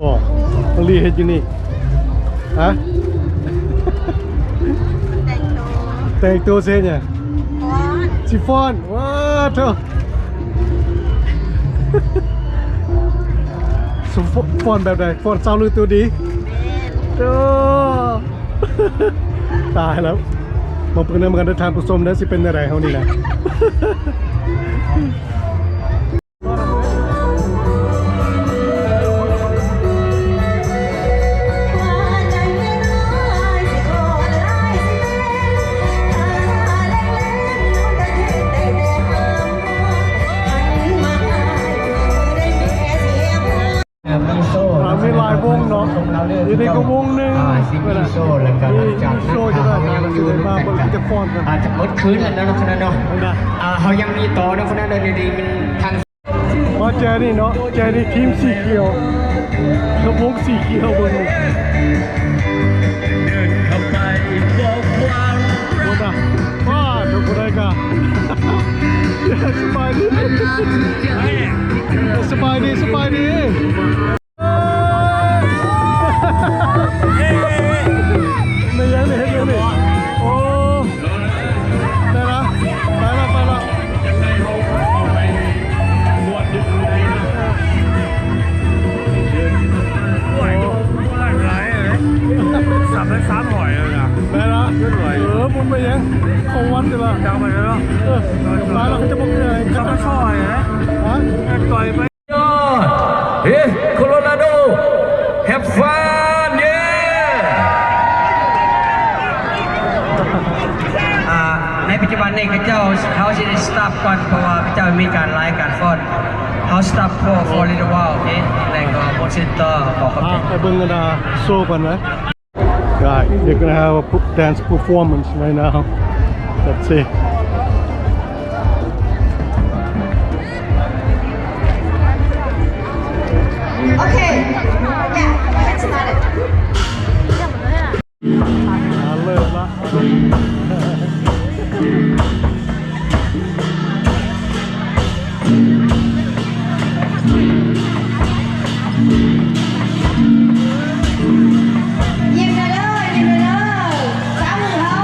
ອອກ ນ້ອງລີເຮັດຢູ່ນີ້ ຮະ? ແຕ່ງໂຕ ແຕ່ງໂຕເຮັດຫຍັງ? ຟ້ອນ ຊິຟ້ອນ ວ້າໂທ້ ຟ້ອນແບບໃດ? ຟ້ອນເຊົາຫຼືໂຕດີ? ແມ່ນ ໂອ້ ຕາຍແລ້ວ ມາເບິ່ງນຳກັນເດີທ່ານຜູ້ຊົມເດີ ຊິເປັນແນວໃດເຮົານີ້ນະ. ມີໂຊ ອ່າ ມີຫຼາຍວົງເນາະ ຢູ່ນີ້ກໍວົງໜຶ່ງ ອ່າ ຊິມີໂຊ ແລ້ວກໍຫຼັງຈາກນັ້ນ ມີໂຊຈະໄດ້ ເຮົາຍັງຢູ່ນຳກັນ ອາດຈະໝົດຄືນແລ້ວເນາະ ເນາະ ອ່າ ເຮົາຍັງມີຕໍ່ເນາະ ເນາະ ດຽວນີ້ມັນທາງ ມາແຈນີ້ເນາະ ແຈນີ້ທີມສີຂຽວ ແລ້ວວົງສີຂຽວເບິ່ງນີ້ ເດີນເຂົ້າໄປ ບໍ່ຄວນ ໂອ້ນະ ວ້າ ເຈົ້າຜູ້ໃດກະ ສະບາຍດີ ສະບາຍດີ ສະບາຍດີ ແມ່ນຫຍັງນີ້ ເຮັດຫຍັງນີ້ ໂອ້ ໄປລະ ໄປລະ ໄປລະ ໂອ້ຍ ຫຼາຍຫຼາຍເລີຍ ສາມຮ້ອຍສາມຮ້ອຍເລີຍນະ ໄປລະ ເອີ ບໍ່ເປັນຫຍັງ ຂອງວັນເດີລະ ຈັກໄປເລີຍເນາະ ເອີ ໄປລະ ເຂົາຈະບໍ່ເປັນຫຍັງ ເຂົາຈະຊ່ອຍນະ ຮະ ຊ່ອຍໄປ ຍອດ ເຮ ໂຄໂລລາໂດ ແຮັບຟັນ ເຢ້ ອ່າ ໃນປັດຈຸບັນນີ້ເຂົາເຈົ້າ ເຮົາຊິໄດ້ສະຕັອບກ່ອນ ເພາະວ່າເຂົາເຈົ້າມີການລາຍການຟ້ອນ ເຮົາສະຕັອບ for for little while ໂອເຄ ແລ້ວກໍໝົດສິ້ນຕໍ່ ຂໍຂອບໃຈ ອ່າ ໄປເບິ່ງກັນ ໂຊກັນນະ. Guys, they're gonna have a p-, dance performance right now. Let's see. Okay. Yeah, that's about it. ອ່າ ເລີ່ມລະ ຍິ້ມແດ່ເດີ ຍິ້ມແດ່ເດີ ສາມມືເຮົາ.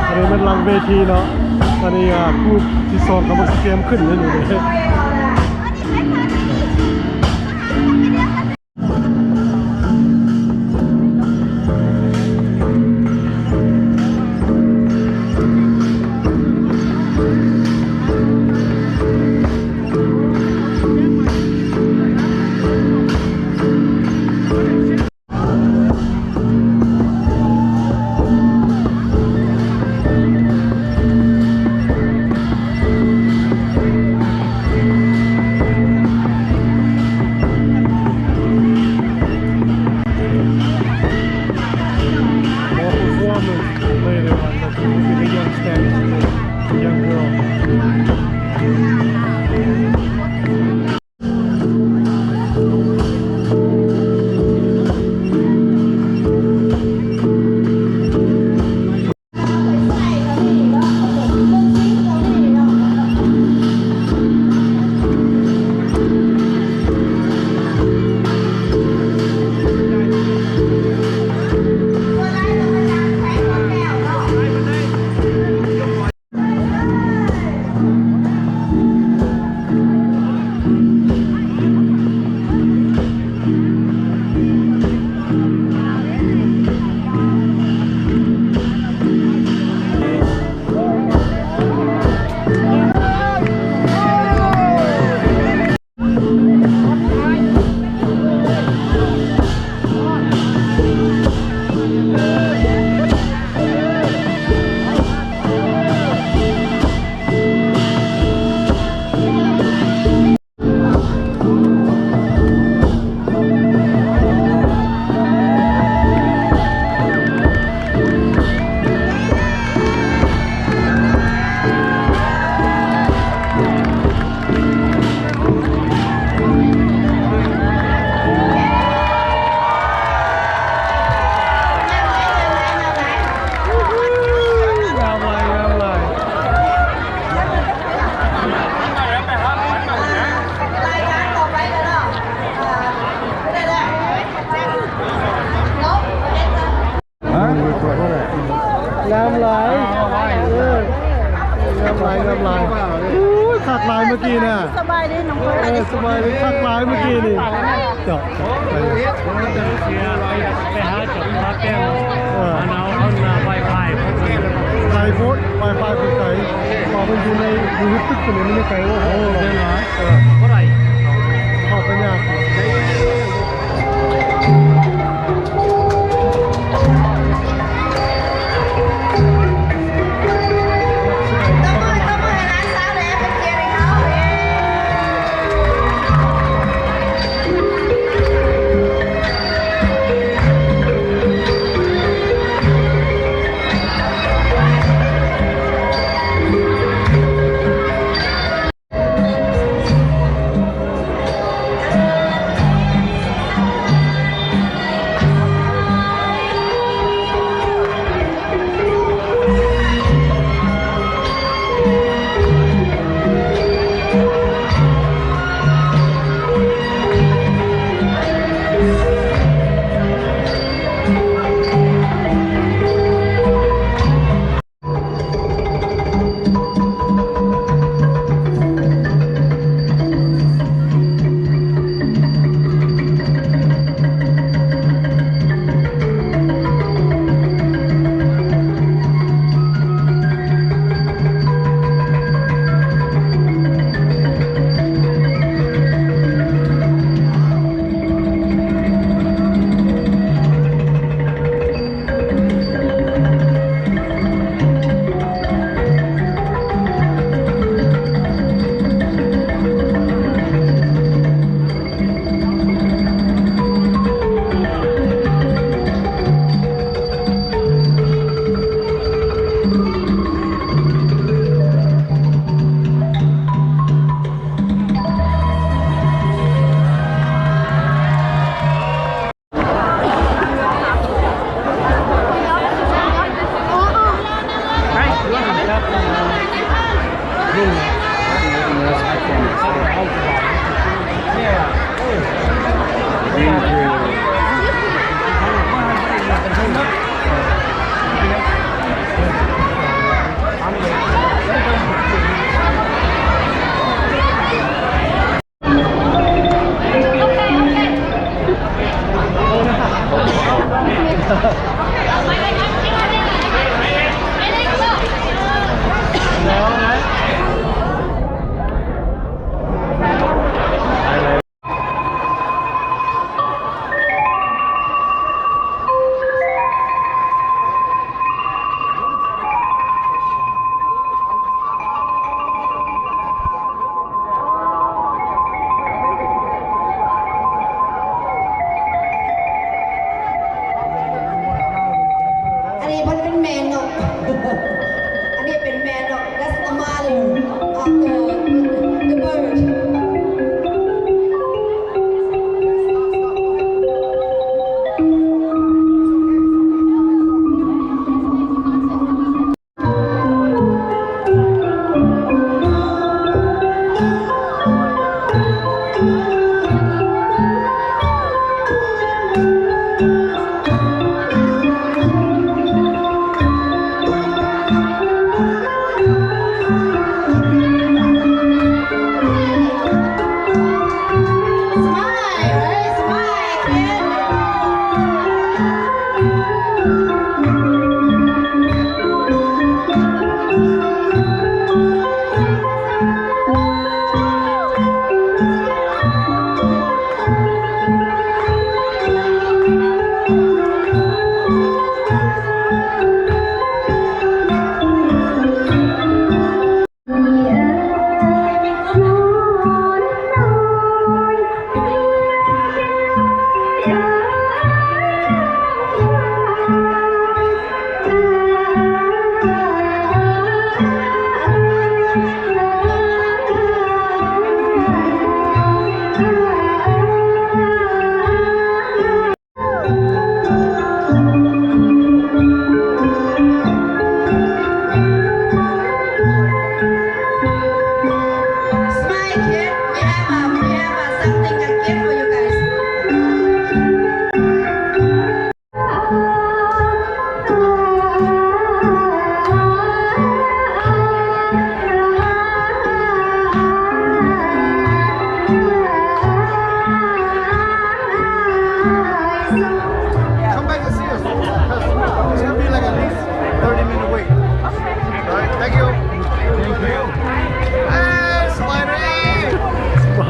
ອັນນີ້ແມ່ນຫຼັງເວທີເນາະ ອັນນີ້ ອ່າ ກຸ່ມທີສອງກຳລັງຊິກຽມຂຶ້ນຢູ່ນີ້ເດ້. More performance later on, but it will be the young stars, the young girl. ເ ຫຼາຍ ນ້ຳລາຍ ໂອ້ຍ ຄັກຫຼາຍເມື່ອກີ້ນະ ສະບາຍດີນ້ອງເພິ່ນ ເອີ ສະບາຍດີ ຄັກຫຼາຍເມື່ອກີ້ນີ້ ເຈາະ ເຈາະ ໄປ ໄປຫາເຈົ້າຂອງແປ້ງ ເອີ ອັນເອົາ ເອົາໄວໄຟ ໄກໂພດ ໄວໄຟເພິ່ນໄກ ວ່າເພິ່ນຢູ່ໃນ ຢູ່ຕຶກພຸ້ນ ມັນຍັງໄກ ໂອ້ໂຫ ເອີ ບໍ່ໄດ້ ເຂົ້າໄປຍາກ. Hello, hello.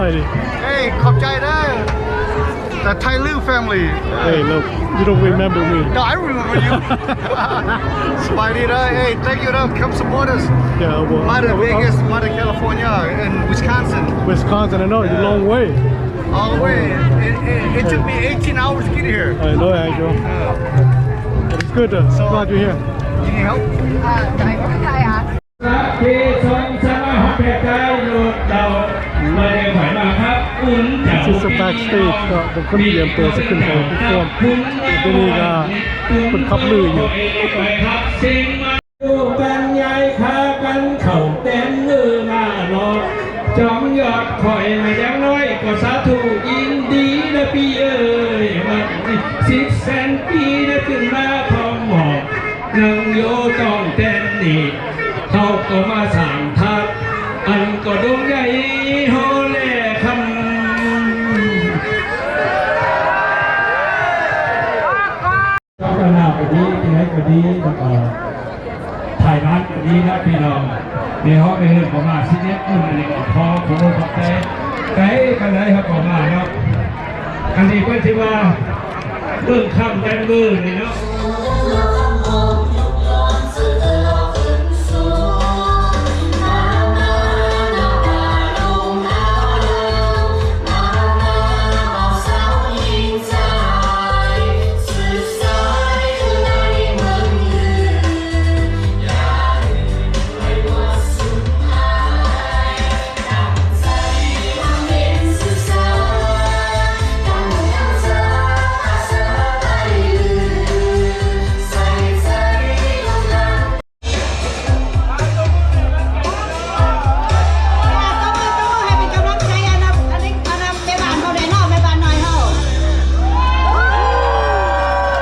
Hey, ຂອບໃຈເດີ the Thai Lu family. Hey, look, you don't remember me. No, I remember you. ສະບາຍດີເດີ. Hey, thank you ເດີ come support us. Yeah, well, ມາແຕ່ Vegas ມາແຕ່ California and Wisconsin. Wisconsin, I know, it's a long way. All the way. It, it, it took me eighteen hours to get here. I know, Angel. It's good, uh, glad you're here. You need help? Uh, can I, can I ask? ຊິສະ backstage ກໍບາງຄົນກຽມຕົວຊິຂຶ້ນໄປເປີຟອມ ດຽວນີ້ກໍເພິ່ນຂັບລືຢູ່. ຢູ່ກັນຍາຍພາກັນເຂົ້າແຕ່ງເອີມາເນາະ ຈອມຍອດຂ້ອຍມາຢ່າງນ້ອຍກໍສາທຸ ຍິນດີເດີພີ່ເອີຍ ວັນນີ້ສິບແສນປີໄດ້ຂຶ້ນມາພ້ອມໝອກ ນັ່ງຢູ່ຕ້ອງແຕ່ນນີ້ ເຮົາກໍມາສ້າງທາດ ອັນກໍດົງໃຫຍ່ໂຮແລຄຳ. ເຈົ້າໜ້າກໍດີ ທີ່ໃດກໍດີ ແລ້ວກໍຖ່າຍງານກໍດີນະພີ່ນ້ອງ ແມ່ເຮົາໄປເຮືອນກໍມາສິບເອັດຄົນ ອັນນີ້ກໍຂໍຂອບໃຈ ໄກປານໃດເຮົາກໍມາເນາະ ອັນນີ້ເພິ່ນຊິວ່າເບິ່ງຄຳແດນເວີນີ້ເນາະ.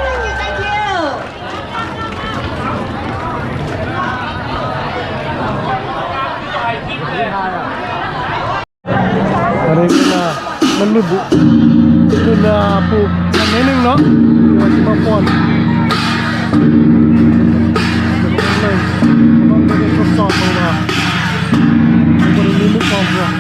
Thank you, thank you. ອັນນີ້ເປັນ ອ່າ ມັນລຸ້ນບຸ ລຸ້ນ ອ່າ ປູກອັນໜ້ອຍໜຶ່ງເນາະ ວ່າຊິມາຟ້ອນ ເບິ່ງເລີຍ ຕ້ອງໄດ້ທົດສອບເບິ່ງວ່າ ມັນບໍ່ໄດ້ມີມືກອງບໍ່.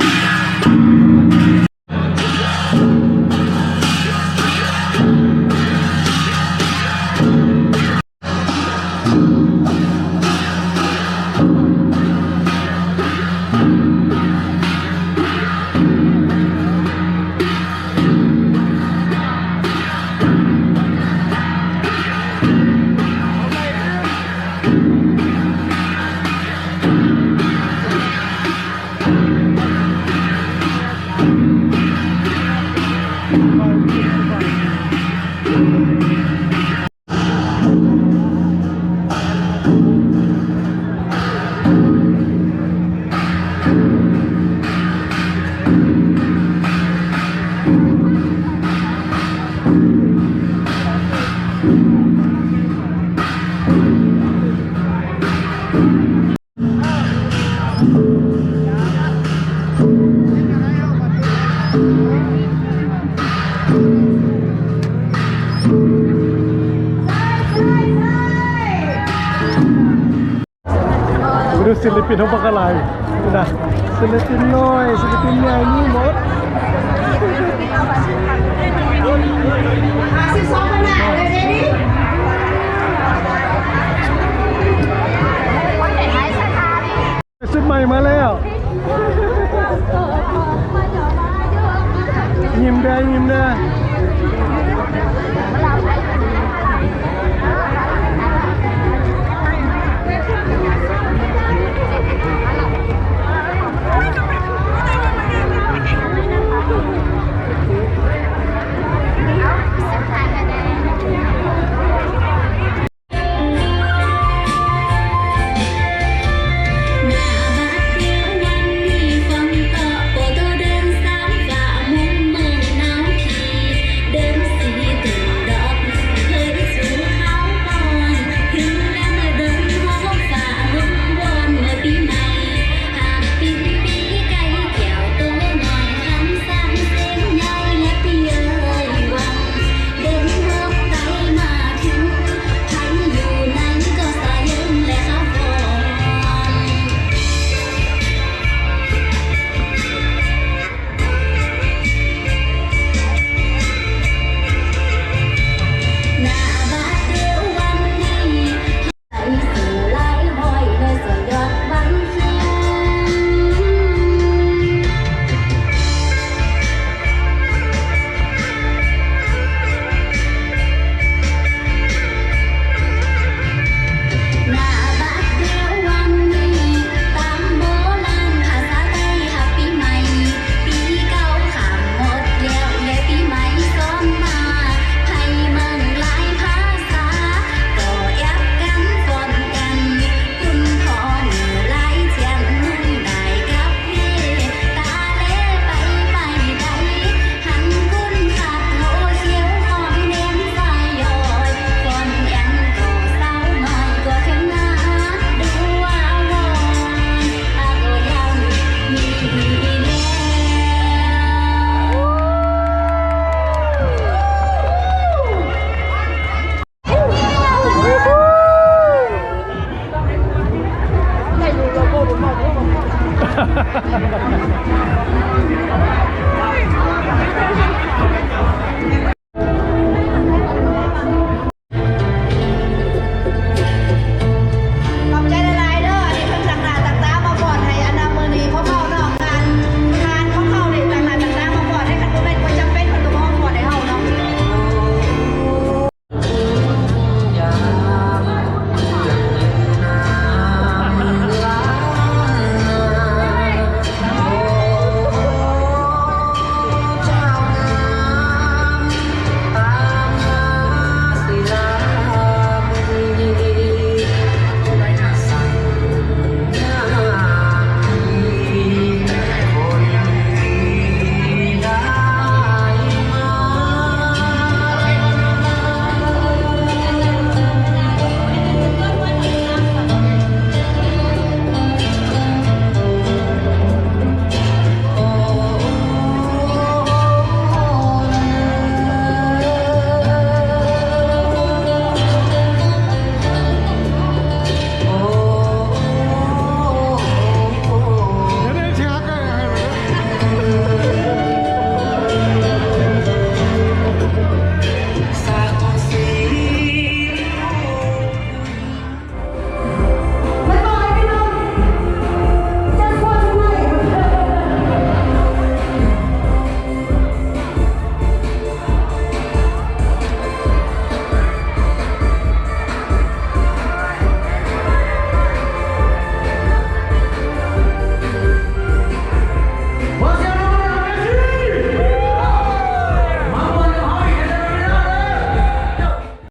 ໄປດູສິນລະປິນເຮົາບັກຫຼາຍ ນີ້ນະ ສິນລະປິນນ້ອຍ ສິນລະປິນໃຫຍ່ມີໝົດ. ຊຸດໃໝ່ມາແລ້ວ ຍິ້ມແດ່ ຍິ້ມແດ່.